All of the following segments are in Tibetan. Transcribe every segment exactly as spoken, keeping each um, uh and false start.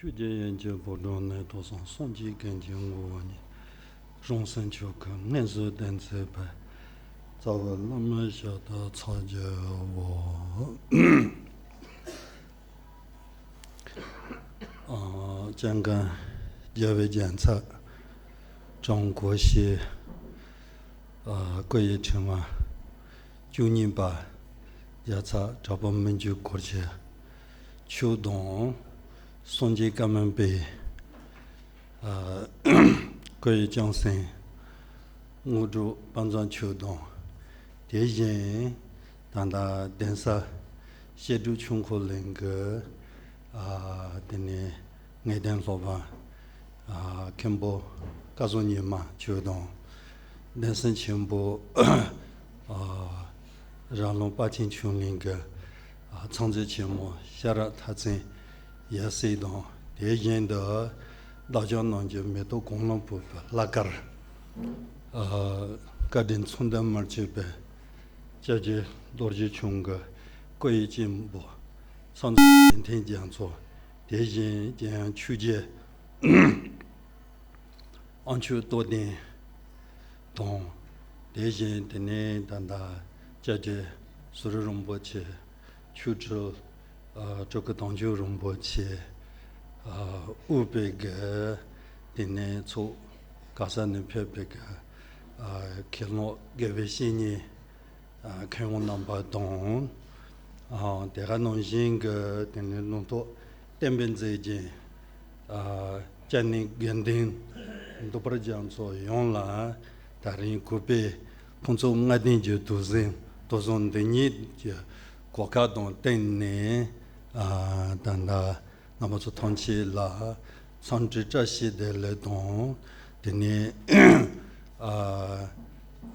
ཆོས་རྒྱལ་ཡན་ཆད་བོད་འབྲུག་གནས་ཐོབ་གསུམ། སངས་རྒྱས་ཀུན་གྱི་ངོ་བོ་ཉིད། རང་སེམས་ཆོས་སྐུ་མངོན་སུམ་སྟོན་མཛད་པའི། རྩ་བའི་བླ་མའི་ཞབས་ཏོག་ཚར་བརྒྱ་འོ། ཨ། སྤྱན་སྒང་རྒྱལ་བའི་རྒྱལ་ཚབ་ཀྲང་གོ་ཤེས། ཨ། སྐུ་ཡི་ཕྲེང་བ་བཅུ་གཉིས་པ་རྒྱལ་ཚབ་གྲགས་པ་མི་འགྱུར་སྐོར་གྱི་ཆོས་དང་། སངས་རྒྱས་བཀའ་མན་པའི། ཨ། སྐུ་ཡི་ལྕམ་སྲིང་དངོས་གྲུབ་དཔལ་བཟང་མཆོག་དང་། དེ་བཞིན་ད་ལྟ་གདན་ས་བཤད་སྒྲུབ་ཆོས་འཁོར་གླིང་གི། ཨ། དེ་ནས་ངེས་གཏན་སློབ་དཔོན། ཨ། མཁན་པོ་སྐལ་བཟང་ཉི་མ་མཆོག་དང་། གདན་ས་ཆེན་པོ། ཨ། ར་ལུང་དཔལ་ཆེན་ཆོས་གླིང་གི། ཨ། ཚང་རྫས་ཆེན་མོ་ཤ་ར་མཐར་ཚན་ཡབ་སྲས་དང་། དེ་བཞིན་དུ་བདག་ཅག་རྣམས་ཀྱི་མེ་ཏོག་གང་ལ་ཕུལ་བའི་བླ་དཀར། ཨ། བཀའ་དྲིན་མཚུངས་ལྡན་མ་མཆིས་པའི་སྐྱབས་རྗེ་རྡོ་རྗེ་འཆང་གི་སྐུ་ཡི་གཅེན་པོ་ཚང་འཛོམས་ཡོན་ཏན་རྒྱ་མཚོ། དེ་བཞིན་རྒྱལ་དབང་ཆོས་རྒྱལ་ཨ་མཆོག་རྟོགས་ལྡན་དང་། དེ་བཞིན་དེ་ནས་ད་ལྟ་སྐྱབས་རྗེ་ཟུར་རིན་པོ་ཆེ། ཆོས་སྤྲུལ། ཨ། སྤྲུལ་སྐུ་དམ་ཆོས་རིན་པོ་ཆེ། ཨ། དབུས་པའི་གི་དེ་ནས་ཚོགས་ག་ས་ནས་ཕེབས་པའི་གི། ཨ། མཁན་སློབ་དགེ་བའི་བཤེས་གཉེན། ཨ། མཁས་དབང་རྣམ་པ་དང་། ཨ། དེ་ག་ནང་བཞིན་གི་དེ་ནས་ལུང་རྟོགས་བསྟན་པའི་མཛེས་རྒྱན། ཨ། སྐྱབས་གནས་དགེ་འདུན་འདུས་པ་རྒྱ་མཚོ་ཡོངས་ལ་ད་རིང་གུས་པས་ཕུན་ཚོགས་ལྔ་ལྡན་གྱི་དུས་ཟིང་དུས་བཟང་འདི་ཉིད་ཀྱི་གོ་སྐབས་དང་བསྟུན་ནས། ཨ། ད་ལྟ་རྣམ་པ་ཚོ་ཐམས་ཅད་ལ་འཚམས་འདྲི་བཀྲ་ཤིས་བདེ་ལེགས་དང་། དེ་ནས། ཨ།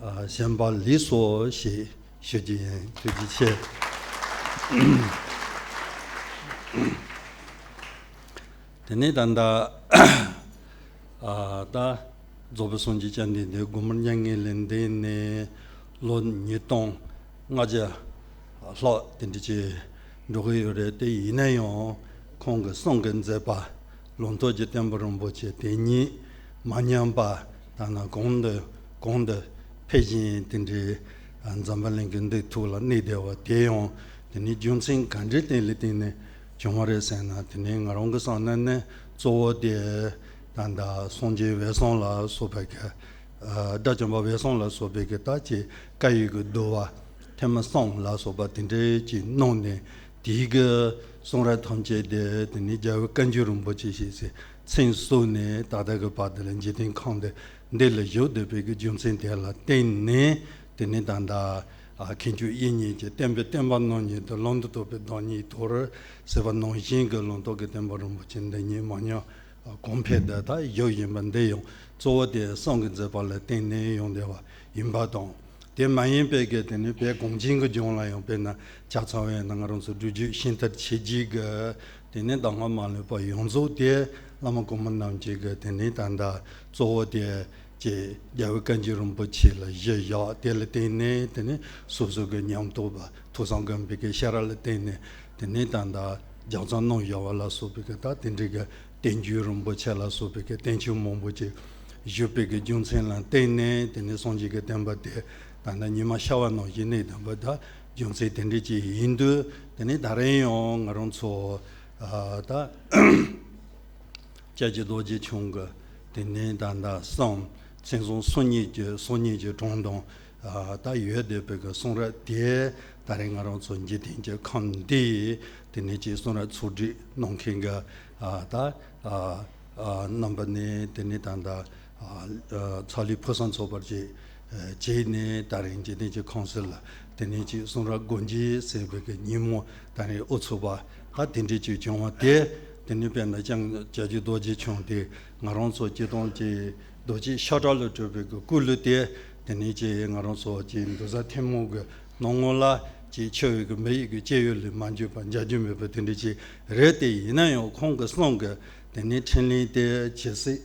ཨ། བྱོན་པ་ལེགས་སོ་ཞེས་ཞུ་རྒྱུ་ཡིན། ཐུགས་རྗེ་ཆེ། དེ་ནས་ད་ལྟ། ཨ། ད་རྫོགས་པའི་སངས་རྒྱས་བཅོམ་ལྡན་འདས་དགུང་མོ་མྱ་ངན་ལས་འདས་ནས་ལོ་ཉིས་སྟོང་ལྔ་བརྒྱ་ལྷག་དེ་འདྲ་ཅིག་འགྲོ་གི་ཡོད་རེད། དེ་ཡིན་ན་ཡང་ཁོང་གི་གསུང་གི་མཛད་པ་ལུང་རྟོགས་ཀྱི་བསྟན་པ་རིན་པོ་ཆེ་དེ་ཉིད་མ་ཉམས་པ། ད་ནི་གོང་དུ་གོང་དུ་འཕེལ་བཞིན་དེ་འདྲའི་འཛམ་བུ་གླིང་གི་འདིའི་ཐོག་ལ་གནས་བསྡད་པ་དེ་ཡང་དེ་ནི་རྒྱུ་མཚན་ག་འདྲའི་སྟེང་ལ་བརྟེན་ནས་བྱུང་བ་རེད་ཟེར་ན། དེ་ནི་ང་རང་གི་བསམ་ན་ནི་གཙོ་བོ་དེ་ད་ལྟ་སངས་རྒྱས་འོད་སྲུང་ལ་སོགས་པའི་གི། ཨ། དགྲ་བཅོམ་པ་འོད་སྲུང་ལ་སོགས་པའི་གི་ད་ཅིག་བཀའ་ཡི་གི་བསྡུ་བ་ཐེག་དམན་གསུམ་ལ་སོགས་པ་དེ་འདྲའི་ཅིག་གནང་ནས། དེའི་གི་གསུང་རབ་ཐམས་ཅད་དེ་དེ་ནི་རྒྱལ་བའི་བཀའ་འགྱུར་རིན་པོ་ཆེ་ཞེས་ཟེར་མཚན་གསོལ་ནས་ད་ལྟ་གི་བར་དུ་ལ་འཇིག་རྟེན་ཁམས་འདི་འདི་ལ་བཞུགས་བསྡད་པའི་གི་རྒྱུ་མཚན་དེ་ལ་བརྟེན་ནས། དེ་ནི་ད་ལྟ། ཨ། མཁན་ཆོས་དབྱིག་གཉེན་གྱི་བསྟན་པའི་བསྟན་པ་རྣམ་གཉིས་དང་། ལམ་དུ་རྟོགས་པའི་བདག་ཉིད་དོར་ཟེར་བ་ནང་བཞིན་གྱི་ལུང་རྟོགས་ཀྱི་བསྟན་པ་རིན་པོ་ཆེ་འདི་ཉིད་མ་ཉམས་གོང་འཕེལ་དུ་ད་བཞུགས་བཞིན་པ་འདི་ཡང་གཙོ་བོ་དེ་གསུང་གི་མཛད་པ་ལ་བརྟེན་ནས་ཡོང་བསྡད་པ་ཡིན་པ་དང་། དེ་མ་ཡིན་པའི་གི་དེ་ནི་བོད་གངས་ཅན་གྱི་ལྗོངས་ལ་ཡང་དཔེར་ན་ཆ་ཚང་བའི་ནང་ང་རང་ཚོ་སྒྲུབ་བརྒྱུད་ཤིང་རྟར་ཆོས་བརྒྱུད་ཀྱི་དེ་ནི་གདམས་ངག་མ་ལུས་པ་ཡོངས་རྫོགས་དེ་བླ་མ་གོང་མ་རྣམས་ཀྱི་གི་དེ་ནི་ད་ལྟ་གཙོ་བོ་དེ་ཀྱི་རྒྱལ་བའི་བཀའ་འགྱུར་རིན་པོ་ཆེ་ལ་གཞི་བཞག་དེ་ལ་བརྟེན་ནས་དེ་ནི་སོ་སོ་གི་ཉམས་རྟོགས་པ་ཐོས་བསམ་སྒོམ་པའི་གི་ཤེས་རབ་ལ་བརྟེན་ནས་དེ་ནི་ད་ལྟ་རྒྱབ་རྩ་གནང་བཞག་པ་ལ་སོགས་པའི་གི་ད་དེ་འདྲའི་གི་བསྟན་བཅོས་རིན་པོ་ཆེ་ལ་སོགས་པའི་གི་བསྟན་བཅོས་མང་པོ་ཅིག་བཞུགས་པའི་གི་རྒྱུ་མཚན་ལ་བརྟེན་ནས་དེ་ནི་སངས་རྒྱས་ཀྱི་བསྟན་པ་དེ་ད་ལྟ་ཉི་མ་ཤར་བ་ནང་བཞིན་གནས་བསྡད་པ་ད་རྒྱུ་མཚན་དེ་འདྲ་ཅིག་ཡིན་དུས། དེ་ནི་ད་རེས་ཡང་ང་རང་ཚོ། ཨ། ད་སྐྱབས་རྗེ་རྡོ་རྗེ་འཆང་གི་དེ་ནི་ད་ལྟ་གསུང་མཚན་བཟང་སོ་གཉིས་ཀྱི་སོ་གཉིས་ཀྱི་གྲངས་དང་། ཨ། ད་ཡོད་བསྡད་པའི་གི་གསུང་རབ་དེ་ད་རེས་ང་རང་ཚོ་འཇིག་རྟེན་གྱི་ཁམས་འདི་དེ་ནི་ཅིག་གསུང་རབ་ཚོགས་སྒྲིག་གནང་མཁན་གྱི། ཨ། ད། ཨ། ཨ། རྣམ་པ་ནས་དེ་ནི་ད་ལྟ། ཨ། ཨ། ཚ་ལུའི་ཕུགས་བསམ་ཚོགས་པར་ཅིག་ཨ། བྱས་ནས་ད་རིང་འཇིག་རྟེན་གྱི་ཁམས་གསུམ་ལ་དེ་ནི་ཅིག་གསུང་རབ་སྒོ་འབྱེད་ཟེར་བའི་གི་ཉིན་མོ་ད་རིང་དབུ་ཚུགས་པ་ད་དེ་འདྲའི་ཅིག་བྱུང་བ་དེ། དེ་ནི་དཔེར་ན་ཀྱང་སྐྱབས་རྗེ་རྡོ་རྗེ་འཆང་དེ་ང་རང་ཚོ་སྤྱིར་བཏང་ཅིག་རྡོ་རྗེ་ཤ་ཁྲག་ལས་གྲུབ་པའི་གི་སྐུ་ལུས་དེ། དེ་ནི་ཅིག་ང་རང་ཚོ་ཅིག་འདུ་བྱེད་ཐུན་མོང་གི་སྣང་ངོ་ལ་ཅིག་འཆི་བའི་གི་མི་ཡི་གི་སྐྱེ་བོའི་ལུས་མ་འབྱོར་བ་མཇལ་རྒྱུ་མེད་པ་དེ་འདྲ་ཅིག་རེད། དེ་ཡིན་ན་ཡང་ཁོང་གི་གསུང་གི་དེ་ནི་ཕྲིན་ལས་དེ་ཇི་སྲིད།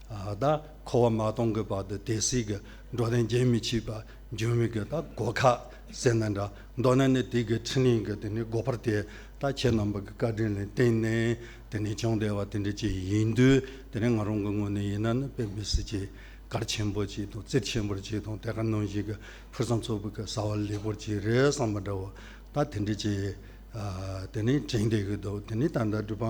ཨ། ད་འཁོར་བ་མ་སྟོངས་ཀྱི་བར་དུ་དེ་སྲིད་ཀྱི་འགྲོ་དོན་རྒྱུན་མི་འཆད་པ་འབྱུང་བའི་གི་ད་གོ་སྐབས་ཟེར་ན་འདྲ། མདོར་ན་ནི་དེ་གི་ཕྲིན་ལས་ཀྱི་དེ་ནི་སྒོ་འཕར་དེ་ད་ཁྱེད་རྣམ་པ་གི་བཀའ་དྲིན་ལ་བརྟེན་ནས་ དེ་ནས་བྱུང་བསྡད་པ་དེ་འདྲ་ཅིག་ཡིན་དུས། དེ་ནས་ང་རང་གི་ངོས་ནས་ཡིན་ན་ནི་དཔེ་མི་སྲིད་ཅིག་གལ་ཆེན་པོ་ཅིག་དང་། རྩིས་ཆེན་པོ་ཅིག་དང་། དེ་ག་ནང་བཞིན་གྱི་ཕུན་སུམ་ཚོགས་པའི་གི་བྱ་བ་ལེགས་པོ་ཅིག་རེད་བསམ་པ་འདྲ་བོ། ད་དེ་འདྲ་ཅིག་ཨ་དེ་ནས་དྲན་བསྡད་ཀྱི་འདུག་དེ་ནས་ད་ལྟ་སྒྲུབ་པ་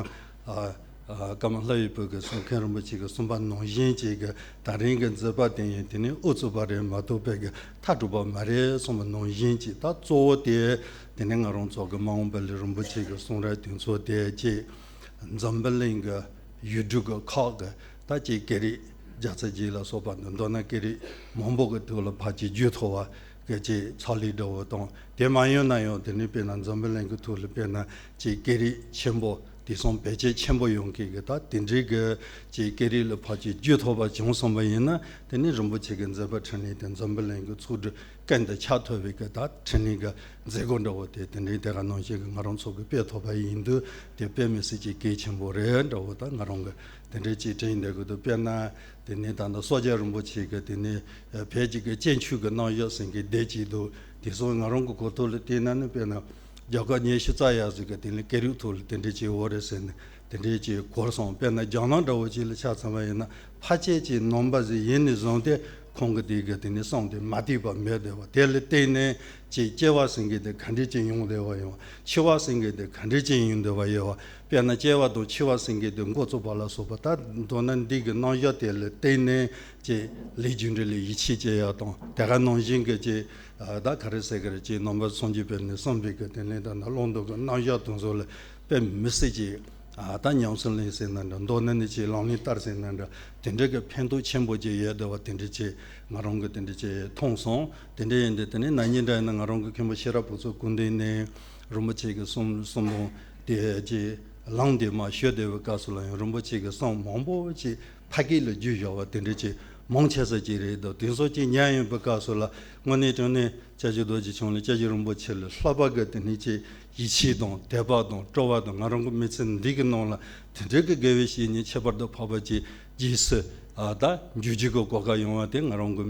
ཨ་ཨ་ཀརྨ་ལྷ་ཡི་བུ་གིས་གསུང་། མཁན་རིན་པོ་ཆེ་གིས་གསུངས་པ་ནང་བཞིན་ཅིག་གི་ད་རིང་གི་མཛད་པ་དེ་ཡིན། དེ་ནས་ཨུ་ཚུགས་པ་རེད་མ་གཏོགས་པའི་གི་མཐར་གྲུབ་པ་མ་རེད་གསུངས་པ་ནང་བཞིན་ཅིག་ད་གཙོ་བོ་དེ་དེ་ནས་ང་རང་ཚོ་གི་མ་འོངས་པ་ལ་རིན་པོ་ཆེ་གི་གསུང་རབ་དེ་ཚོ་དེ་ཅིག་འཛམ་བུ་གླིང་གི་ཡུལ་གྲུ་གི་ཁག་གི་ད་ཅིག་སྐད་རིགས་བརྒྱ་རྩ་བརྒྱད་ལ་སོགས་པ་འདི། མདོར་ན་སྐད་རིགས་མང་པོ་གི་ཐོག་ལ་ཕར་ཅིག་བརྒྱུད་ཐུབ་པ་གི་ཅིག་ཕྱག་ལས་འདྲ་བོ་དང་། དེ་མ་ཡིན་ན་ཡང་དེ་ནས་དཔེར་ན་འཛམ་བུ་གླིང་གི་ཐོག་ལ་དཔེར་ན་ཅིག་སྐད་རིགས་ཆེན་པོ་དེང་སང་བེད་སྤྱོད་ཆེན་པོ་ཡོང་མཁན་གི་ད་དེ་འདྲའི་གི་ཅིག་སྐད་རིགས་ལ་ཕར་ཅིག་བརྒྱུད་ཐུབ་པ་བྱུང་སོང་བ་ཡིན་ན། དེ་ནས་རིན་པོ་ཆེ་གི་མཛད་པ་འཕྲིན་ལས་དེ་འཛམ་བུ་གླིང་གི་ཚོགས་དྲུག་ཀུན་ཏུ་ཁྱབ་ཐུབ་པའི་གི་ད་འཕྲིན་ལས་གི་མཛད་སྒོ་འདྲ་བོ་དེ་དེ་འདྲའི་དེ་ག་ནང་བཞིན་གི་ང་རང་ཚོ་གི་སྤེལ་ཐུབ་པ་ཡིན་དུས། དེ་དཔེ་མི་སྲིད་ཅིག་གལ་ཆེན་པོ་རེད་འདྲ་བོ་ད་ང་རང་གི་དེ་འདྲའི་ཅིག་དྲན་བསྡད་ཀྱི་འདུག་དཔེར་ན་དེ་ནས་ད་ལྟ་སོག་རྒྱལ་རིན་པོ་ཆེ་གི་དེ་ནས་བོད་ཀྱི་གི་སྤྱི་ཆོས་ཀྱི་རྣམ་གཞག་ཟེར་མཁན་དེ་ཅིག་འདུག་དེ་སོགས་ང་རང་གི་གོ་ཐོས་ལ་བལྟས་ན་ནི། དཔེར་ན་རྒྱ་གར་ཉི་ཤུ་རྩ་ཡག་ཟིག་གི་དེ་ནས་སྐད་རིགས་ཐོག་ལ་དེ་འདྲའི་ཅིག་ཡོད་རེད་ཟེར་ནས་དེ་འདྲའི་ཅིག་གོ་སོང་། དཔེར་ན་རྒྱ་ནག་འདྲ་བོ་ཅིག་ལ་ཆ་མཚོན་པ་ཡིན་ན། ཕལ་ཆེར་ཅིག་ནང་པ་ཟིག་ཡིན་ནས་བཟུང་སྟེ་ཁོང་གི་དེ་གི་དེ་ནས་བསམ་དེ་མ་བཏུས་པ་མེད་བསྡད་པ། དེ་ལ་བརྟེན་ནས་ཅིག་སྐྱེ་བ་ཟེར་མཁན་དེ་ག་འདྲ་ཅིག་ཡོང་བསྡད་པ་ཡོད། འཆི་བ་ཟེར་མཁན་དེ་ག་འདྲ་ཅིག་ཡོང་བསྡད་པ་ཡོད། དཔེར་ན་སྐྱེ་བ་དང་འཆི་བ་ཟེར་མཁན་དེ་འགོ་བཙུགས་པ་ལ་སོགས་པ། ད་མདོར་ན་འདི་གི་རྣམ་གཞག་དེ་ལ་བརྟེན་ནས་ཅིག་ལས་རྒྱུ་འབྲས་ལ་ཡིད་ཆེས་བྱེད་ཡག་དང་། དེ་ག་ནང་བཞིན་གི་ཅིག་ཨ་ད་ག་རེ་ཟེར་གི་རེད། ཅིག་ནང་པ་སངས་རྒྱས་པའི་ནས་བསམ་པའི་གི་དེ་ནས་ད་ནང་བླང་དོར་གི་རྣམ་གཞག་དེ་ཚོ་ལ་དཔེ་མི་སྲིད་ཅིག་ཨ་ད་ཉམས་སུ་ལེན་ཟེར་ན་འདྲ། མདོར་ན་ནི་ཅིག་ལག་ལེན་བསྟར་ཟེར་ན་འདྲ། དེ་འདྲ་གི་ཕན་ཐོགས་ཆེན་པོ་ཅིག་ཡོད་བསྡད་པ་དེ་འདྲ་ཅིག་ང་རང་གིས་དེ་འདྲ་ཅིག་མཐོང་སོང་། དེ་འདྲ་ཡིན་དུས་དེ་ནས་ན་ནིང་འདྲ་ཡིན་ན་ང་རང་གི་མཁན་པོ་ཤེས་རབ་བུ་ཚོ་སྐུ་མདུན་ནས་རིན་པོ་ཆེ་གི་གསུང་གསུང་འབུམ་དེ་ཅིག་ལམ་དེ་མར་ཞུ་བསྡད་པའི་སྐབས་སུ་ལ་ཡང་རིན་པོ་ཆེ་གི་གསུང་མང་པོ་ཅིག་ཕ་སྐད་ལ་བསྒྱུར་བཞག་པ་དེ་འདྲ་ཅིག་མང་ཆེ་ས་ཅིག་རེད་འདུག་དེ་ཚོ་ཅིག་ཉན་ཡོང་པའི་སྐབས་སུ་ལ་དངོས་གནས་དྲང་གནས་སྐྱབས་རྗེ་རྡོ་རྗེ་འཆང་ལ་སྐྱབས་རྗེ་རིན་པོ་ཆེ་ལ་ལྷག་པར་གི་དེ་ནས་ཅིག་ཡིད་ཆེས་དང་དད་པ་དང་སྤྲོ་བ་དང་། ང་རང་གི་མི་ཚེ་འདི་གི་ནང་ལ་དེ་འདྲ་གི་དགེ་བའི་བཤེས་གཉེན་ཁྱད་པར་དུ་འཕགས་པ་ཅིག་རྗེས་སུ་ཨ་ད་འཇུག་རྒྱུ་གི་གོ་སྐབས་ཡོང་བ་དེ་ང་རང་གི་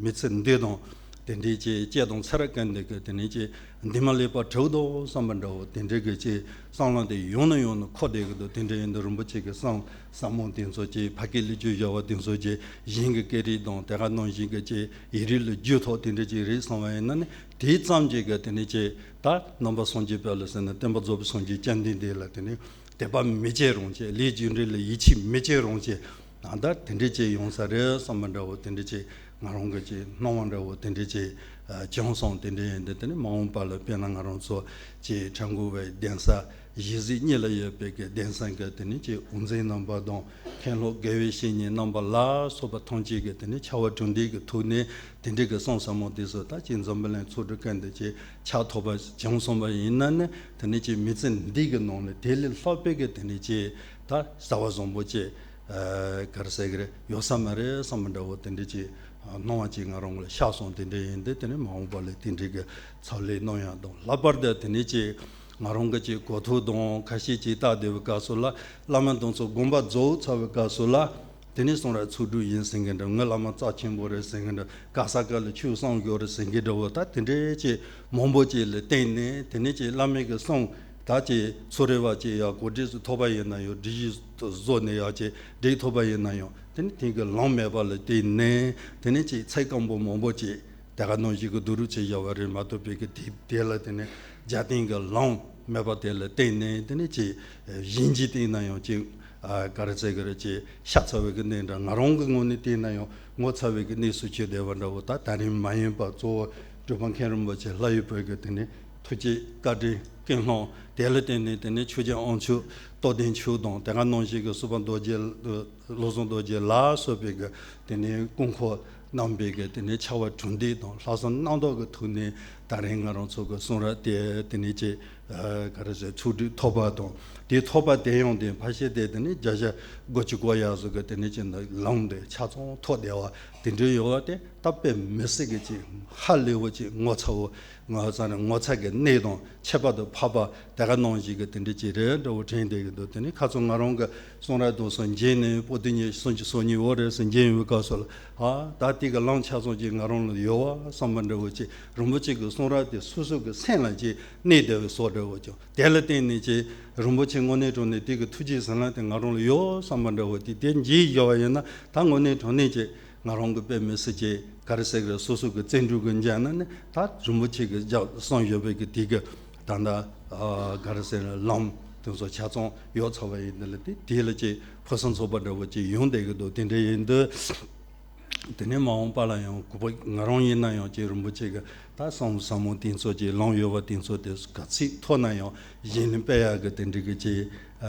མི་ཚེ་འདི་དང་དེ་འདྲའི་ཅིག་སྐྱེ་དང་ཚེ་རབས་ཀུན་ཏུ་གི་དེ་ནས་ཅིག་འདུན་མ་ལེགས་པར་གྲུབ་འདུག་བསམ་པ་འདྲ་བོ་དེ་འདྲ་གི་ཅིག་བསམ་བློ་དེ་ཡང་ནས་ཡང་དུ་འཁོར་བསྡད་ཀྱི་འདུག་དེ་འདྲ་ཡིན་དུས་རིན་པོ་ཆེ་གི་གསུང་ཟབ་མོ་དེ་ཚོ་ཅིག་ཕ་སྐད་ལ་བསྒྱུར་བཞག་པ་དེ་ཚོ་ཅིག་གཞན་གྱི་སྐད་རིགས་དང་དེ་ག་ནང་བཞིན་གྱི་ཅིག་ཡིག་རིགས་ལ་བསྒྱུར་ཐུབ་དེ་འདྲ་ཅིག་རེད་བསམ་པ་ཡིན་ན་ནི། དེ་ཙམ་ཅིག་གི་དེ་ནས་ཅིག་ད་ནང་པ་སངས་རྒྱས་པ་ལ་ཟེར་ན་སྟོན་པ་རྫོགས་པའི་སངས་རྒྱས་བཅོམ་ལྡན་འདས་ལ་དེ་ནས་དད་པ་མི་བྱེད་རུང་ཅིག་ལས་རྒྱུ་འབྲས་ལ་ཡིད་ཆེས་མི་བྱེད་རུང་ཅིག་ཨ་ད་དེ་འདྲ་ཅིག་ཡོང་ས་རེད་བསམ་པ་འདྲ་བོ་དེ་འདྲ་ཅིག་ང་རང་གི་ཅིག་སྣང་བ་འདྲ་བོ་དེ་འདྲ་ཅིག་ཨ་བྱུང་སོང་། དེ་འདྲ་ཡིན་དུས་དེ་ནས་མ་འོངས་པ་ལ་དཔེར་ན་ང་རང་ཚོ་ཅིག་བྲག་འགོ་བའི་གདན་ས་གཞིས་བྱེས་གཉིས་ལ་ཡོད་པའི་གི་གདན་ས་གི་དེ་ནས་ཅིག་དབུ་འཛིན་རྣམ་པ་དང་། མཁན་སློབ་དགེ་བའི་བཤེས་གཉེན་རྣམ་པ་ལ་སོགས་པ་ཐམས་ཅད་ཀྱིས་དེ་ནས་ཕྱག་དབང་གྲུབ་འབྲས་ཀྱི་ཐོག་ནས་དེ་འདྲའི་གི་གསུང་ཟབ་མོ་དེ་ཚོ་ད་ཅིག་འཛམ་བུ་གླིང་ཚོགས་དྲུག་ཀུན་ཏུ་ཅིག་ཁྱབ་ཐུབ་པ་བྱུང་སོང་བ་ཡིན་ན་ནི། དེ་ནས་ཅིག་མི་ཚེ་འདི་གི་ནང་ལ་དེ་ལས་ལྷག་པའི་གི་དེ་ནས་ཅིག་ད་རྩ་བ་བཟང་པོ་ཅིག་ཨ་ག་རེ་ཟེར་གི་རེད། ཡོད་ས་མ་རེད་བསམ་པ་འདྲ་བོ་དེ་འདྲ་ཅིག་སྣང་བ་ཅིག་ང་རང་ལ་ཤར་སོང་། དེ་འདྲ་ཡིན་དུས་དེ་ནས་མ་འོངས་པ་ལ་དེ་འདྲའི་གི་ཕྱག་ལས་གནང་ཡག་དང་། ལྷག་པར་དུ་དེ་ནས་ཅིག་ང་རང་གི་ཅིག་གོ་ཐོས་དང་ཁ་ཤས་ཅིག་བལྟ་བསྡད་པའི་སྐབས་སུ་ལ། བླ་མ་དེ་ཚོ་དགོངས་པ་རྫོགས་ཚར་བའི་སྐབས་སུ་ལ། དེ་ནས་གསུང་རབ་ཚོགས་དྲུག་ཡིན་ཟེར་མཁན་འདྲ། ངའི་བླ་མ་རྩ་ཆེན་པོ་རེད་ཟེར་མཁན་འདྲ། ག་ས་ག་ལ་ཆོས་གསུང་དགོས་རེད་ཟེར་མཁན་འདྲ་བོ། ད་དེ་འདྲའི་ཅིག་མང་པོ་ཅིག་ལ་བརྟེན་ནས། དེ་ནས་ཅིག་བླ་མའི་གི་གསུང་ད་ཅིག་ཚོ་རེ་བ་ཅིག་ཡག་གོ་སྒྲིག་ཐོབ་པ་ཡིན་ན་ཡང་། སྒྲིག་གཞི་བཟོ་ནས་ཡག་ཅིག་སྒྲིག་ཐུབ་པ་ཡིན་ན་ཡང་། དེ་ནས་དེ་གི་ལམ་མེད་པ་ལ་བརྟེན་ནས། དེ་ནས་ཅིག་ཚིག་སྐམ་པོ་མང་པོ་ཅིག་དེ་ག་ནང་བཞིན་གྱི་བསྡུ་རུབ་བྱས་བཞག་པ་རེད་མ་གཏོགས་པའི་གི་དེ་དེ་ལ་དེ་ནས་རྒྱབ་རྟེན་གྱི་ལམ་མེད་པ་དེ་ལ་བརྟེན་ནས། དེ་ནས་ཅིག་གཞན་གྱིས་བལྟས་ན་ཡང་ཅིག་ཨ་ག་རེ་ཟེར་གི་རེད། ཅིག་ཤ་ཚ་བའི་གི་གནས་འདྲ། ང་རང་གི་ངོས་ནས་བལྟས་ན་ཡང་ངོ་ཚ་བའི་གི་གནས་སུ་གྱུར་བསྡད་པ་འདྲ་བོ། ད་དེ་རིང་མ་ཡིན་པ་གཙོ་བོ་སྒྲུབ་པ་མཁན་རིན་པོ་ཆེ་ལྷ་ཡི་བུ་གི་དེ་ནས་ཐུགས་བསྐྱེད་བཀའ་དྲིན་ཀུན་སློང་དེ་ལ་བརྟེན་ནས། དེ་ནས་ཆོས་རྗེ་དབང་ཕྱུག་རྟོགས་ལྡན་མཆོག་དང་། དེ་ག་ནང་བཞིན་གྱི་སུ་པ་རྡོ་རྗེ། བློ་བཟང་རྡོ་རྗེ་ལ་སོགས་པའི་གི་དེ་ནས་སྐུ་འཁོར་རྣམ་པའི་གི་དེ་ནས་ཕྱག་དབང་གྲུབ་འབྲས་དང་། ལྷག་བསམ་རྣམ་དག་གི་ཐོག་ནས་ད་རེས་ང་རང་ཚོ་གི་གསུང་རབ་དེ་དེ་ནས་ཅིག་ཨ་ག་རེ་ཟེར། ཚོགས་སྒྲིག་ཐོབ་པ་དང་། དེ་ཐོབ་པ་དེ་ཡང་དེ་ཕལ་ཆེར་དེ་དེ་ནས་བརྒྱ་ཆ་དགུ་བཅུ་གོ་ཡག་ཟིག་གི་དེ་ནས་ཅིག་ནི་ལམ་དེ་ཆ་ཚང་ཐོབ་བསྡད་པ་དེ་འདྲ་ཡོད་པ་དེ། ད་དཔེ་མི་སྲིད་གི་ཅིག་ཧ་ལས་པོ་ཅིག་ངོ་ཚ་བོ། ངོ་ཚ་ནི་ངོ་ཚ་གི་གནས་དང་ཁྱད་པར་དུ་འཕགས་པ་དེ་ག་ནང་བཞིན་གྱི་དེ་འདྲ་ཅིག་རེད་འདྲ་བོ་དྲན་བསྡད་ཀྱི་འདུག་དེ་ནས་ཁ་སང་ང་རང་གི་གསུང་རབ་དེ་ཚོ་མཇལ་ནས། པོ་ཏི་ཉི་ཤུ་རྩ་གཉིས་འོ་རེད་ཟེར་མཇལ་ཡོང་བའི་སྐབས་སུ་ལ། ཨ་ད་དེ་གི་ལམ་ཆ་ཚང་ཅིག་ང་རང་ལ་ཡོད་པ་བསམ་པ་འདྲ་བོ་ཅིག་རིན་པོ་ཆེ་གི་གསུང་རབ་དེ་སོ་སོ་གི་སེམས་ལ་ཅིག་གནས་བསྡད་པའི་བཟོ་ འདྲ་བོ་ཅིག་དེ་ལ་བརྟེན་ནས་ཅིག་རིན་པོ་ཆེ་དངོས་གནས་དྲང་གནས་དེ་གི་ཐུགས་རྗེ་ཟེར་ན་དེ་ང་རང་ལ་ཡོད་བསམ་པ་འདྲ་བོ་དེ་དེ་འཇིག་བཞག་པ་ཡིན་ན། ད་དངོས་གནས་དྲང་གནས་ཅིག་ང་རང་གི་དཔེ་མི་སྲིད་ཅིག་ག་རེ་ཟེར་གི་རེད། སོ་སོ་གི་བརྩོན་འགྲུས་གི་འཇགས་ན་ནི་ད་རིན་པོ་ཆེ་གི་རྒྱབ་གསུངས་ཡོད་པའི་གི་དེ་གི་ད་ལྟ་ག་རེ་ཟེར་ན་ལམ་དེ་ཚོ་ཆ་ཚང་ཡོད་ཚར་བ་ཡིན་ན་ལ། དེ་དེ་ལ་ཅིག་ཕུན་སུམ་ཚོགས་པ་འདྲ་བོ་ཅིག་ཡོང་བསྡད་གི་འདུག་དེ་འདྲ་ཡིན་དུས། དེ་ནས་མ་འོངས་པ་ལ་ཡང་གུས་པ་ང་རང་ཡིན་ན་ཡང་ཅིག་རིན་པོ་ཆེ་གི་ད་གསུང་ཟབ་མོ་དེ་ཚོ་ཅིག་ལམ་ཡོད་པ་དེ་ཚོ་དེ་ག་ཚོད་ཐོབ་ན་ཡང་གཞན་ལ་སྤེལ་ཡག་གི་དེ་འདྲ་གི་ཅིག་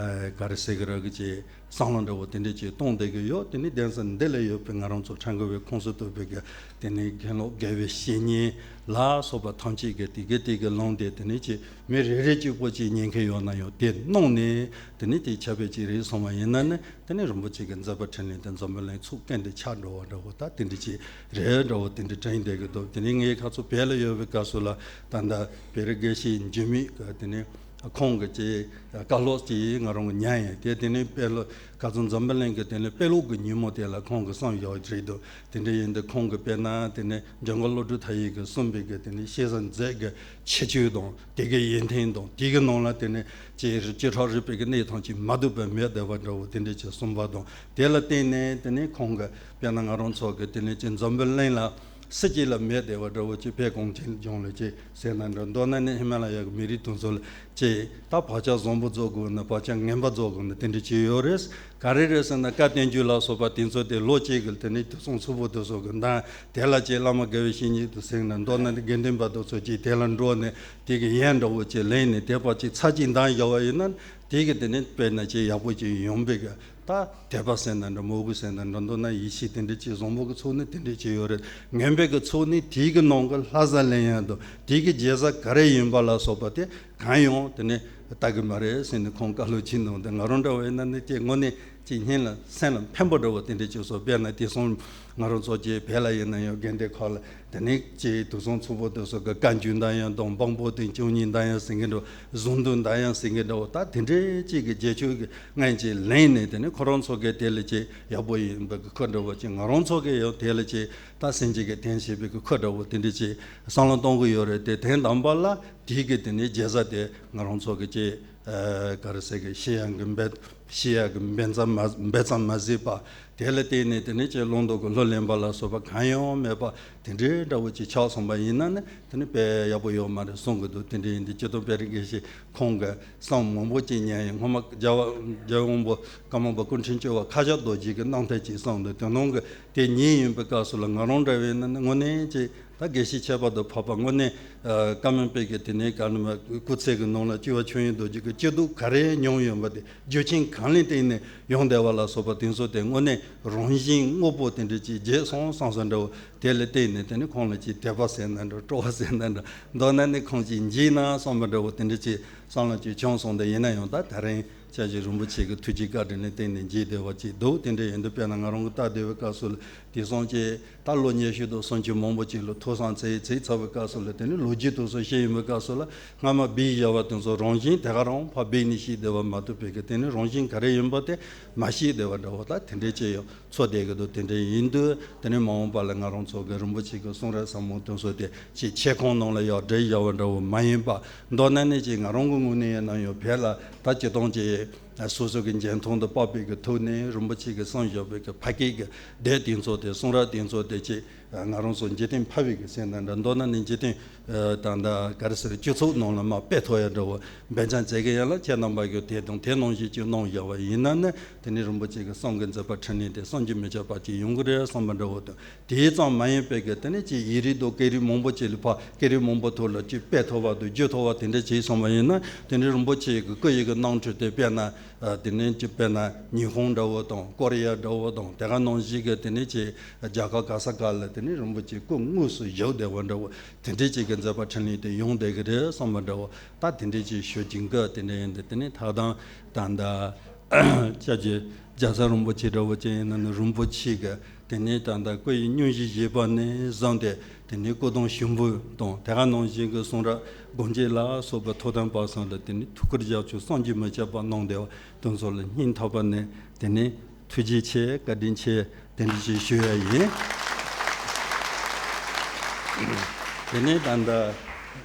ག་རེ་ཟེར་གི་རེད་གི་ཅིག་བསམ་བློ་འདྲ་བོ་དེ་འདྲ་ཅིག་གཏོང་བསྡད་གི་ཡོད། དེ་ནས་གདན་ས་འདི་ལ་ཡོད་པའི་ང་རང་ཚོ་ཁྲ་འགུ་བའི་ཁོངས་སུ་གཏོགས་པའི་གི་དེ་ནས་མཁན་སློབ་དགེ་བའི་བཤེས་གཉེན་ལ་སོགས་པ་ཐམས་ཅད་ཀྱི་དེ་གི་དེ་གི་ལམ་དེ་དེ་ནས་ཅིག་མི་རེ་རེ་གཅིག་པོ་ཅིག་ཉན་མཁན་ཡོད་ན་ཡང་དེ་གནང་ནས་དེ་ནས་དེ་ཁྱབ་སྤེལ་ཅིག་རེད་སོང་བ་ཡིན་ན་ནི། དེ་ནས་རིན་པོ་ཆེ་གི་མཛད་པ་འཕྲིན་ལས་དེ་འཛམ་བུ་གླིང་ཚུགས་ཀན་དེ་ཆགས་འགྲོ་བ་འདྲ་བོ་ད་དེ་འདྲ་ཅིག་རེད་འདྲ་བོ་དེ་འདྲ་དྲན་བསྡད་གི་འདུག་དེ་ནས་ངའི་ཁ་ཚོ་བོད་ལ་ཡོད་པའི་སྐབས་སུ་ལ་ད་ལྟ་བོད་རིགས་དགེ་བཤེས་འཇིགས་མེད་གི་དེ་ནས་ཁོང་གི་ཅིག་བཀའ་སློབ་ཅིག་ང་རང་གི་ཉན་ཡིན། དེ་དེ་ནས་དཔེ་ལོ་ཁ་ཚོ་འཛམ་བུ་གླིང་གི་དེ་ནས་དཔེ་ཀློག་གི་ཉིན་མོ་དེ་ལ་ཁོང་གི་གསུང་ཡོད་རེད་འདུག་དེ་འདྲ་ཡིན་དུས་ཁོང་གི་དཔེར་ན་དེ་ནས་འཇམ་མགོན་བློ་གྲོས་མཐའ་ཡས་ཀྱིས་གསུངས་པའི་གི་དེ་ནས་ཤེས་བྱ་མཛད་གི་ཁྱད་ཆོས་དང་། དེ་གའི་ཡོན་ཏན་དང་། དེ་གི་ནང་ལ་དེ་ནས་ཅིག་བྱེ་བྲག་རིག་པའི་གི་གནད་ཐམས་ཅད་མ་འདུས་པ་མེད་བསྡད་པ་འདྲ་བོ་དེ་འདྲ་ཅིག་གསུངས་པ་དང་། དེ་ལ་བརྟེན་ནས་དེ་ནས་ཁོང་གི་དཔེར་ན་ང་རང་ཚོ་གི་དེ་ནས་ཅིག་འཛམ་བུ་གླིང་ལ་སྲིད་སྤྱི་ལ་མེད་བསྡད་པ་འདྲ་བོ་ཅིག་བོད་གངས་ཅན་ལྗོངས་ལ་ཅིག་ཟེར་ན་འདྲ། མདོར་ན་ནི་ཧི་མ་ལ་ཡ་གི་མི་རིགས་དེ་ཚོ་ལ་ཅིག་ད་བག་ཆགས་བཟང་པོ་རྫོགས་དགོས་ན་བག་ཆགས་ངན་པ་རྫོགས་དགོས་ན་དེ་འདྲ་ཅིག་ཡོད་རེད། ག་རེ་རེད་ཟེར་ན་བཀའ་བསྟན་འགྱུར་ལ་སོགས་པ་དེ་ཚོ་དེ་ལོ་གཅིག་གི་དེ་ནས་དུས་གསུང་ཚུལ་ཕོགས་དེ་ཚོ་གི་འདང་དེ་ལ་ཅིག་བླ་མ་དགེ་བའི་བཤེས་གཉེན་དུ་ཟེར་ན་མདོར་ན་དགེ་འདུན་པ་དེ་ཚོ་ཅིག་དེ་ལ་འགྲོ་ནས་དེ་གི་ཡན་འདྲ་བོ་ཅིག་ལེན་ནས་དེ་བ་ཅིག་ཚར་གཅིག་འདང་བཞག་པ་ཡིན་ན་དེ་གི་དེ་ནས་དཔེར་ན་ཅིག་ཡག་པོ་ཅིག་ཡོང་པའི་གི་ད་དད་པ་ཟེར་ན་འདྲ། མོས་གུས་ཟེར་ན་འདྲ། མདོར་ན་ཡིད་ཆེས་དེ་འདྲ་ཅིག་བཟང་པོ་གི་ཚོགས་ནི་དེ་འདྲ་ཅིག་ཡོད་རེད། ངན་པའི་གི་ཚོགས་ནི་དེ་གི་ནང་གི་ལྷ་ས་ལེན་ཡ་དང་དེ་གི་རྒྱལ་ས་ག་རེ་ཡིན་པ་ལ་སོགས་པ་དེ་གང་ཡང་དེ་ནས་ལྟ་གི་མ་རེད་ཟེར་ནས་ཁོང་བཀའ་སློབ་ཅིག་གནང་སྟེ། ང་རང་འདྲ་བ་ཡིན་ན་ནི་ཅིག་དངོས་གནས་ཅིག་སྙིང་ལ་སེམས་ལ་ཕན་པ་འདྲ་བོ་དེ་འདྲ་ཅིག་སོགས། དཔེར་ན་དེ་སོང་ང་རང་ཚོ་ཅིག་བོད་ལ་ཡིན་ན་ཡང་དགོན་སྡེ་ཁག་ལ་དེ་ནས་ཅིག་དུས་གསུང་ཚུལ་ཕོགས་དེ་ཚོ་གི་བཀའ་འགྱུར་འདང་ཡང་དང་། འབངས་པོ་དེ་བཅུ་གཉིས་འདང་ཡང་ཟེར་གི་འདྲ་བོ། གཟུངས་བསྡུས་འདང་ཡང་ཟེར་གི་འདྲ་བོ། ད་དེ་འདྲའི་ཅིག་གི་རྗེས་ཆོས་ཀྱི་ངན་ཅིག་ལེན་ནས་དེ་ནས་ཁོ་རང་ཚོ་གི་དེ་ལ་ཅིག་ཡག་པོ་ཡིན་པའི་གི་ཁུལ་འདྲ་བོ་ཅིག། ང་རང་ཚོ་གི་ཡང་དེ་ལ་ཅིག་ད་སེམས་ཅན་གྱི་དོན་བྱེད་པའི་གི་ཁུལ་འདྲ་བོ་དེ་འདྲ་ཅིག་བསམ་བློ་གཏོང་གི་ཡོད་རེད་དེ། དོན་དམ་པ་ལ་དེ་གི་དེ་ནས་རྒྱལ་ས་དེ་ང་རང་ཚོ་གི་ཅིག་ག་རེ་ཟེར་གི་ཤེས་ཡོན་གི་འབད་ཤེས་ཡོན་གི་འབད་བརྩོན་མ་འབད་བརྩོན་མ་བྱས་པ། དེ་ལ་བརྟེན་ནས་དེ་ནས་ཅིག་བླང་དོར་གི་ལྷུར་ལེན་པ་ལ་སོགས་པ་གང་ཡང་མེད་པ་དེ་འདྲའི་འདྲ་བོ་ཅིག་ཆགས་སོང་པ་ཡིན་ན་ནི་དེ་ནི་དཔེ་ཡག་པོ་ཡོད་མ་རེད་གསུང་གི་འདུག་དེ་འདྲ་ཡིན་དུས་སྤྱིར་བཏང་བོད་རིགས་དགེ་བཤེས་ཁོང་གི་གསུང་མང་པོ་ཅིག་ཉན་ཡིན། སྔོན་མ་རྒྱལ་བ་རྒྱལ་བའི་དབང་པོ་ཀརྨ་པ་སྐུ་ཕྲེང་བཅུ་བ་ཁ་བཞག་རྡོ་རྗེ་གི་རྣམ་ཐར་ཅིག་གསུངས་འདུག་དེ་ནང་གི་དེ་ཉན་ཡིན་པའི་སྐབས་སུ་ལ་ང་རང་འདྲ་བས་ན་ནི་དངོས་གནས་ཅིག་ད་དགེ་བཤེས་ཁྱད་པར་དུ་འཕགས་པ་དངོས་གནས་ཨ་བཀའ་མོལ་སྤེལ་གི་དེ་ནས་བཀའ་གནང་བའི་སྐུ་ཚེ་གི་ནང་ལ་སྤྱི་བོ་ཆོས་དབྱིངས་རྡོ་རྗེ་གི་སྐྱིད་སྡུག་ག་རེ་མྱོང་ཡོད་པ་དེ་རྒྱུ་རྐྱེན་གང་ལ་བརྟེན་ནས་ཡོང་བསྡད་པ་ལ་སོགས་པ་དེ་ཚོ་དེ་དངོས་གནས་རང་བཞིན་དངོས་པོ་དེ་འདྲ་ཅིག་བརྗེད་སོང་བསམ་བསམ་འདྲ་བོ་དེ་ལ་བརྟེན་ནས་དེ་ནི་ཁོང་ལ་ཅིག་དད་པ་ཟེར་ན་འདྲ། སྤྲོ་བ་ཟེར་ན་འདྲ། མདོར་ན་ནི་ཁོང་ཅིག་འཇིགས་ན་བསམ་པ་འདྲ་བོ་དེ་འདྲ་ཅིག་བསམ་བློ་ཅིག་བྱུང་སོང་། དེ་ཡིན་ན་ཡང་ད་ད་རིང་སྐྱབས་རྗེ་རིན་པོ་ཆེ་གི་ཐུགས་རྗེ་བཀའ་དྲིན་ལ་བརྟེན་ནས་འཇིགས་བསྡད་པ་ཅིག་འདུག་དེ་འདྲ་ཡིན་དུས་དཔེར་ན་ང་རང་གི་ལྟ་བསྡད་པའི་སྐབས་སུ་ལ་དེང་སང་ཅིག་ད་ལོ་ཉི་ཤུ་དང་སུམ་ཅུ་མང་པོ་ཅིག་ལ་ཐོས་བསམ་ཚད་ཚད་ཚར་བའི་སྐབས་སུ་ལ་དེ་ནི་ལོ་རྒྱུས་དེ་ཚོ་བཤད་ཡོང་བའི་སྐབས་སུ་ལ་སྔ་མ་སྦས་བཞག་པ་དེ་ཚོ་རང་བཞིན་དེ་ག་རང་ཕར་སྦས་ནས་ཤེས་བསྡད་པ་མ་གཏོགས་པའི་གི་དེ་ནི་རང་བཞིན་ག་རེ་ཡིན་པ་དེ་མ་ཤེས་བསྡད་པ་འདྲ་བོ་ད་དེ་འདྲའི་ཅིག་ཡང་ཚོར་བསྡད་ཀྱི་འདུག་དེ་འདྲ་ཡིན་དུས་དེ་ནི་མ་འོངས་པ་ལ་ང་རང་ཚོ་གི་རིན་པོ་ཆེ་གི་གསུང་རབ་ཟབ་མོ་དེ་ཚོ་དེ་ཅིག་ཆེད་ཁང་ནང་ལ་ཡར་བསྒྲིགས་བཞག་པ་འདྲ་བོ་མ་ཡིན་པ། མདོར་ན་ནི་ཅིག་ང་རང་གི་ངོས་ནས་ཡིན་ན་ཡང་བོད་ལ་ད་སྤྱིར་བཏང་ཅིག་སོ་སོ་གི་འཇོན་ཐང་དང་དཔག་པའི་གི་ཐོག་ནས་རིན་པོ་ཆེ་གི་གསུང་བཞག་པའི་གི་ཕ་སྐད་གི་སྡེ་དེ་ཚོ་དེ་གསུང་རབ་དེ་ཚོ་དེ་ཅིག་ང་རང་ཚོ་འཇིག་རྟེན་ཕལ་བའི་གི་ཟེར་ན་འདྲ། མདོར་ན་ནི་འཇིག་རྟེན་ད་ལྟ་ག་རེ་ཟེར་སྤྱི་ཚོགས་ནང་ལ་མར་སྤེལ་ཐུབ་ཡ་འདྲ་བོ་འབད་བརྩོན་མཛད་ཀྱི་ཡོད་ལ། ཁྱེད་རྣམ་པ་གིས་དེ་དང་དེ་ནང་བཞིན་ཅིག་གནང་བཞག་པ་ཡིན་ན་ནི་དེ་ནི་རིན་པོ་ཆེ་གི་གསུང་གི་མཛད་པ་འཕྲིན་ལས་དེ་བསམ་གྱིས་མི་ཁྱབ་པ་ཅིག་ཡོང་གི་རེད་བསམ་པ་འདྲ་བོ་དང་། དེ་ཙམ་མ་ཡིན་པའི་གི་དེ་ནི་ཅིག་ཡིག་རིགས་དང་སྐད་རིགས་མང་པོ་ཅིག་ལ་ཕར་སྐད་རིགས་མང་པོ་ཐོག་ལ་ཅིག་སྤེལ་ཐུབ་པ་དང་བརྒྱུད་ཐུབ་པ་དེ་འདྲ་བྱས་སོང་བ་ཡིན་ན་དེ་ནི་རིན་པོ་ཆེ་གི་སྐུ་ཡི་གི་རྣམ་འཕྲུལ་དེ་དཔེར་ན་དེ་ནི་ཅིག་དཔེར་ན་ཉི་ཧོང་འདྲ་བོ་དང་ཀོ་རི་ཡ་འདྲ་བོ་དང་དེ་ག་ནང་བཞིན་གི་དེ་ནི་ཅིག་རྒྱ་གར་ག་ས་ག་ལ་དེ་ནི་རིན་པོ་ཆེ་སྐུ་དངོས་སུ་བཞུགས་བསྡད་པ་འདྲ་བོ་དེ་འདྲ་ཅིག་གི་མཛད་པ་འཕྲིན་ལས་དེ་ཡོང་བསྡད་གི་རེད་བསམ་པ་འདྲ་བོ། ད་དེ་འདྲ་ཅིག་ཞུ་གི་འདུག་དེ་འདྲ་ཡིན་དུས་དེ་ནི་ད་དང་ད་ལྟ་སྐྱབས་རྗེ་རྒྱལ་ཚབ་རིན་པོ་ཆེ་འདྲ་བོ་ཅིག་ཡིན་ན་ནི་རིན་པོ་ཆེ་གི་དེ་ནས་ད་ལྟ་སྐུ་ཡི་སྙུང་གཞི་བཞེས་པ་ནས་བཟུང་སྟེ་དེ་ནས་སྐུ་གདུང་ཞིག་འབུལ་དང་དེ་ག་ནང་བཞིན་གྱི་གསུང་རབ་སྒོ་འབྱེད་ལ་སོགས་པ་ཐོབ་ཐང་པ་ཚང་ལ་དེ་ནས་ཐུགས་ཁུར་རྒྱབ་སྐྱོར་བསམ་གྱིས་མི་ཁྱབ་པ་གནང་བསྡད་པ་དེ་ཚོ་ལ་སྙིང་ཐག་པ་ནས་དེ་ནས་ཐུགས་རྗེ་ཆེ་བཀའ་དྲིན་ཆེ་དེ་འདྲ་ཞིག་ཞུ་ཡ་ཡིན། དེ་ནས་ད་ལྟ་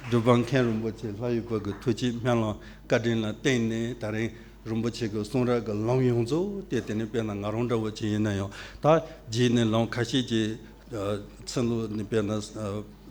སྒྲུབ་པ་མཁན་རིན་པོ་ཆེ་ལྷ་ཡི་བུ་གི་ཐུགས་བསྐྱེད་སྨོན་ལམ་བཀའ་དྲིན་ལ་བརྟེན་ནས་ད་རིང་རིན་པོ་ཆེ་གི་གསུང་རབ་ཀྱི་ལམ་ཡོངས་རྫོགས་དེ་དེ་ནས་དཔེར་ན་ང་རང་འདྲ་བོ་ཅིག་ཡིན་ན་ཡང་ད་རྗེས་ནས་ལམ་ཁ་ཤས་ཀྱི་ཚུན་ལུ་ནི་དཔེར་ན་རྩ་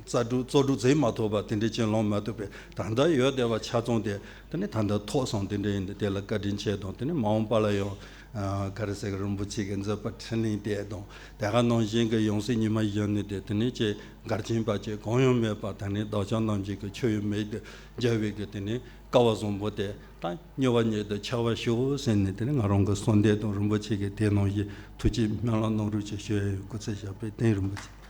སྒྲུབ་རྩོལ་སྒྲུབ་མཛད་མ་ཐུབ་པ་དེ་འདྲ་ཅིག་ལམ་མ་ཐུབ་པས། ད་ལྟ་ཡོད་བསྡད་པ་ཆ་ཚང་དེ་དེ་ནས་ད་ལྟ་ཐོག་སོང་དེ་འདྲ་ཡིན། དེ་ལ་བཀའ་དྲིན་ཆེ་དང་། དེ་ནས་མ་འོངས་པ་ལ་ཡང་ག་རེ་ཟེར་གི་རིན་པོ་ཆེ་གི་མཛད་པ་འཕྲིན་ལས་དེ་དང་དེ་ག་ནང་བཞིན་གི་ཡང་སྲིད་ཉི་མ་བཞི་ནི་དེ་དེ་ནས་ཅིག་འགལ་རྐྱེན་པ་ཅིག་གང་ཡང་མེད་པ་ད་ནི་བདག་ཅག་རྣམས་ཀྱི་གི་ཆོས་ཡོད་མེད་དུ་འཇལ་བའི་གི་དེ་ནི་སྐལ་བ་བཟང་པོ་དེ་ད་མྱུར་བ་ཉིད་དུ་འཆར་བར་ཤོག་ཟེར་ནས་དེ་ནི་ང་རང་གི་གསོལ་འདེབས་དང་རིན་པོ་ཆེ་གི་དེ་ནང་བཞིན་ཐུགས་བསྐྱེད་སྨོན་ལམ་གནང་རོགས་ཞེས་ཞུ་ཡ་ཡོད། སྐུ་ཚེ་ཞབས་པད་བརྟན། རིན་པོ་ཆེ།